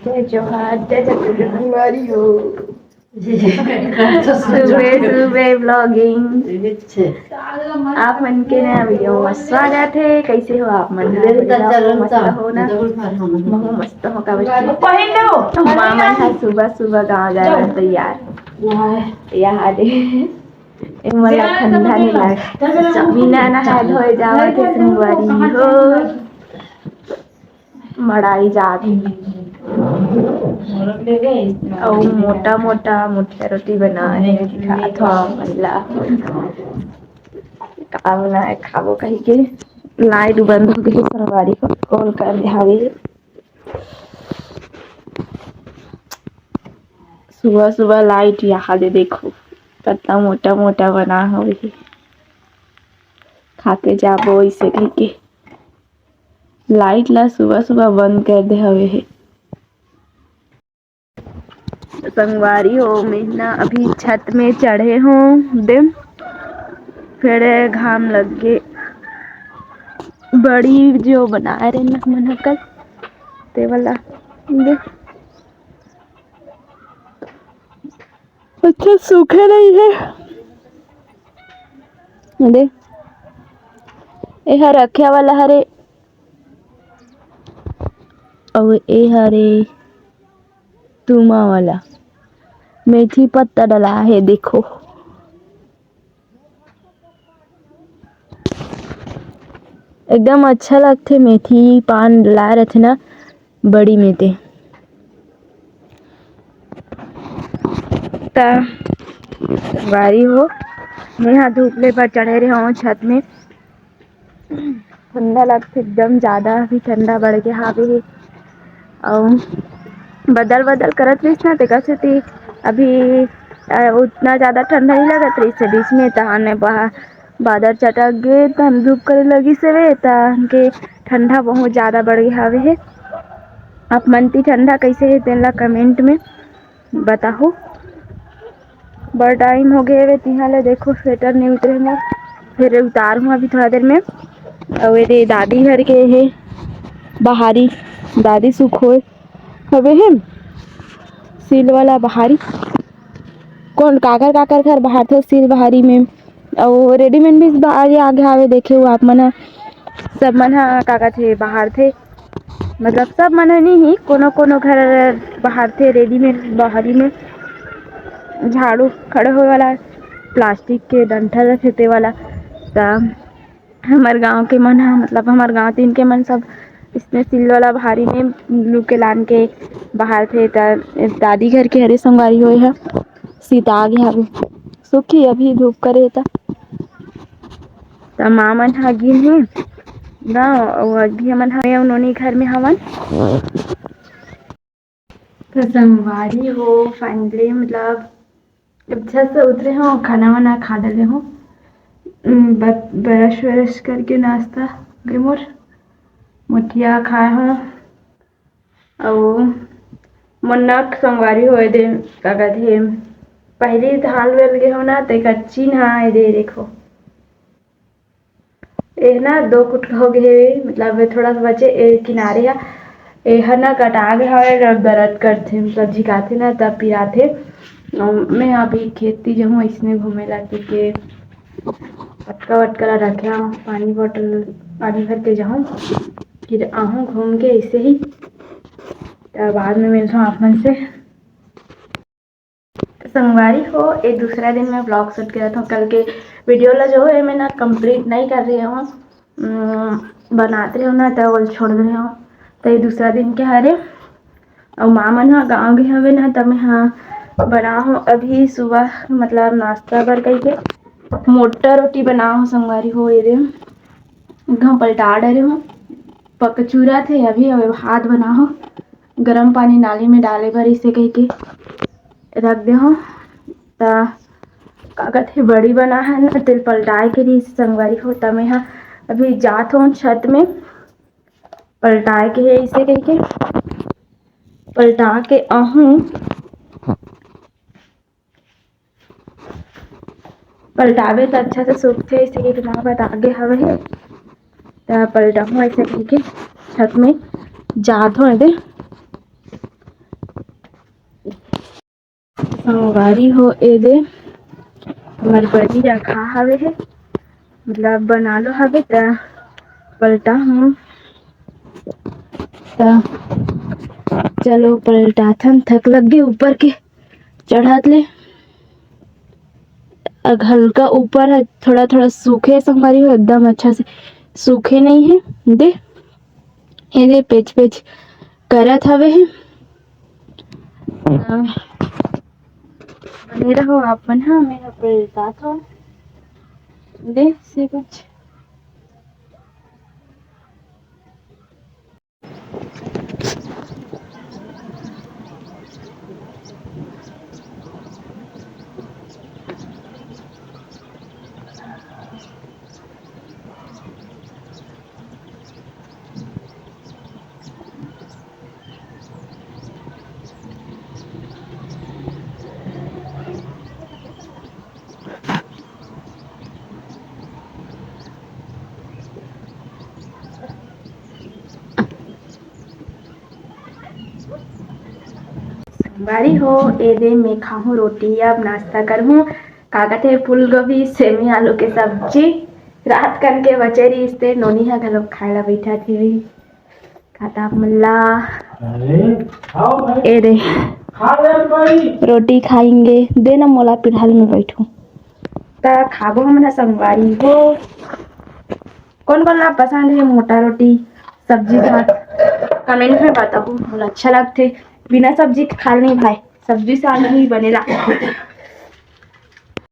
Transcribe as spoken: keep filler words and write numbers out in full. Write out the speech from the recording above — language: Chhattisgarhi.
जय जोहार, जय छत्तीसगढ़ संगवारी हो। सुबह सुबह vlogging। आप मन के नया video में स्वागत है। कैसे हो आप मन? मस्त हो ना? महू मस्त हो का बच्चे? माँ मन ह सुबह सुबह गाँव जाए बर तैयार। यहाँ दे, ए मोला ठंडा नहीं लाग। मीना नहा धोए जावत है संगवारी हो। मड़ाई जात हे। अउ मोटा मोटा मुठिया रोटी बनाए हे, दिखात हो आप मन ला। का बनाए खाबो कहि के। Light बंद हो गई संगवारी हो, call कर दे हावे। सुबह सुबह light यहाँ दे देखो, कतना मोटा मोटा बना हवे हे। खाके जाबो इसे कहि के। Light ला सुबह सुबह बंद कर दे हवे हे। संगवारी हो, मैं ना अभी छत में चढ़े हों दे, फिर घाम लग गे। बड़ी जो बनाए रहे ना मन ह कल, ते वाला दे। अच्छा, सूखे नहीं है। दे, ए हर रखे वाला हरे, अउ ए हरे तुमा वाला मेथी पत्ता डला है, देखो। एकदम अच्छा लगथे, मेथी पान डला रथे ना बड़ी में ते। त संगवारी हो, मैं हा धूप ले बर चढ़े रहे हूँ छत में। ठंडा लगथे एकदम ज्यादा, अभी ठंडा बढ़ के हावे हे। अउ बदल बदल करत रहिस ना, तेकर सेती अभी, अ, उतना ज्यादा ठंडा नहीं लगत रहिस हे बीच में, तहाने बहा-, बादर चटक गे, तहन धूप करे लगिस हवे, तहन के ठंडा बहुत ज्यादा बढ़ गे हावे हे। आप मन ती ठंडा कैसे हे, तेन ला comment में बताहू। बड़ time हो गए हवे, तिहा ले देखो, sweater नहीं उतरे मोर, फिर उतार हूँ अभी थोड़ा देर में। अउ ये दे दादी घर के हे बहारी, दादी सुखोय हवे हे, सील वाला बहारी। कौन काकर काकर घर बहारथे सील बहारी में, अउ readymade भी बहारी आगे हावे, देखे हो आप मन ह, सब मन ह का कथे बहारथे। मतलब सब मन ह नहीं ही, कोनो कोनो घर बहारथे readymade बहारी में, झाड़ू खड़े होए वाला, plastic के डंठल रथे ते वाला। त हमर गांव के मन ह, मतलब हमर गांव तीन के मन सब इसने सिल वाला बहारी में लू के लान के बहारथे। त दादी घर के हरे संगवारी होए ह, सीता आगे हवे, सुखी अभी धूप करे त। त माँ मन ह गिन हे गाँव, अउ अभी हमन हवे नोनी घर में हवन। त संगवारी हो, finally, मतलब, अच्छा से उतरे हो, खाना वाना खा डले हो। उम, ब-, brush व्रश करके नाश्ता गे मोर, मोठिया खाए हो। अउ मोर नक संगवारी हो, ए दे, का कथे, पहली धान वेल गे हो ना, तेकर चिन्ह आए दे, देखो। ए ना दो फुट हो गए हे, मतलब थोड़ा सा बचे, ए किनारे ह, ए ह ना कटा गए हवे, जब दर्द करथे, मतलब झिकाथे ना, तब पिराथे। अउ मैं अभी खेत ती जाहूँ, इसने घूमे ला के पटका वटका ला रखे हूँ, पानी bottle, पानी भर के जाहूँ, फिर आहूँ घूम के ऐसे ही, तब बाद में मिलता हूँ आप मन से। संगवारी हो, ए दूसरा दिन मैं vlog shoot करत हूँ। कल के video ला जो है मैं ना complete नहीं कर रही हूँ, उम, बनात रहे हूँ ना, त ओल छोड़ दे रहे हूँ। त ये दूसरा दिन के हरे, अउ माँ मन ह गाँव गे हवे ना, त मैं हा बना हूँ अभी सुबह, मतलब नाश्ता बर कही के मोटा रोटी बना हूँ संगवारी हो। ये दे एकदम पलटा डरे हूँ, पकचूरा थे अभी, अभी हाथ बना हूँ। गरम पानी नाली में डाले बर इसे कहि के रख दे हो। त का कथे, बड़ी बना है ना, तेल पलटाए के रहिस संगवारी हो, त मैं हा अभी जात हो छत में, पलटाए के है इसे कहि के, पलटा के आहूँ। पलटावे त अच्छा से सूखथे, इसे एक ना बता गे हवे हे। त पलटाहूँ ऐसे कहि के छत में जात हो दे। संगवारी हो, ए दे हमर बनी रखा हवे हे, मतलब बना लो हवे त पलटा हूँ। त चलो पलटाथन, थक लग गे ऊपर के चढ़त ले। अब हल्का ऊपर है, थोड़ा थोड़ा सूखे संगवारी हो, एकदम अच्छा से सूखे नहीं है। दे, ए दे पेच पेच करत हवे हे। त बने रहो आप मन ह, मैं ह पलटात हव। दे से कुछ संगवारी हो, ए दे मैं खाहूँ रोटी, अब नाश्ता करहूँ। का कथे, फूलगोभी, सेमी, आलू के सब्जी। रात कन के बचे रहिस ते नोनी ह घलोक खाए ला बइठा थे। खाता आप मन ला। अरे, खाओ भाई। ए दे। खा ले भाई। रोटी खाएंगे। दे ना मोला, फिलहाल मैं बैठूं। त खाबो हमन ह संगवारी हो। कौन कौन ला पसंद है मोटा रोटी सब्जी साथ, कमेंट में बताओ। मोला अच्छा लगथे, बिना सब्जी के खा नहीं भाई, सब्जी साथ ही बने ला।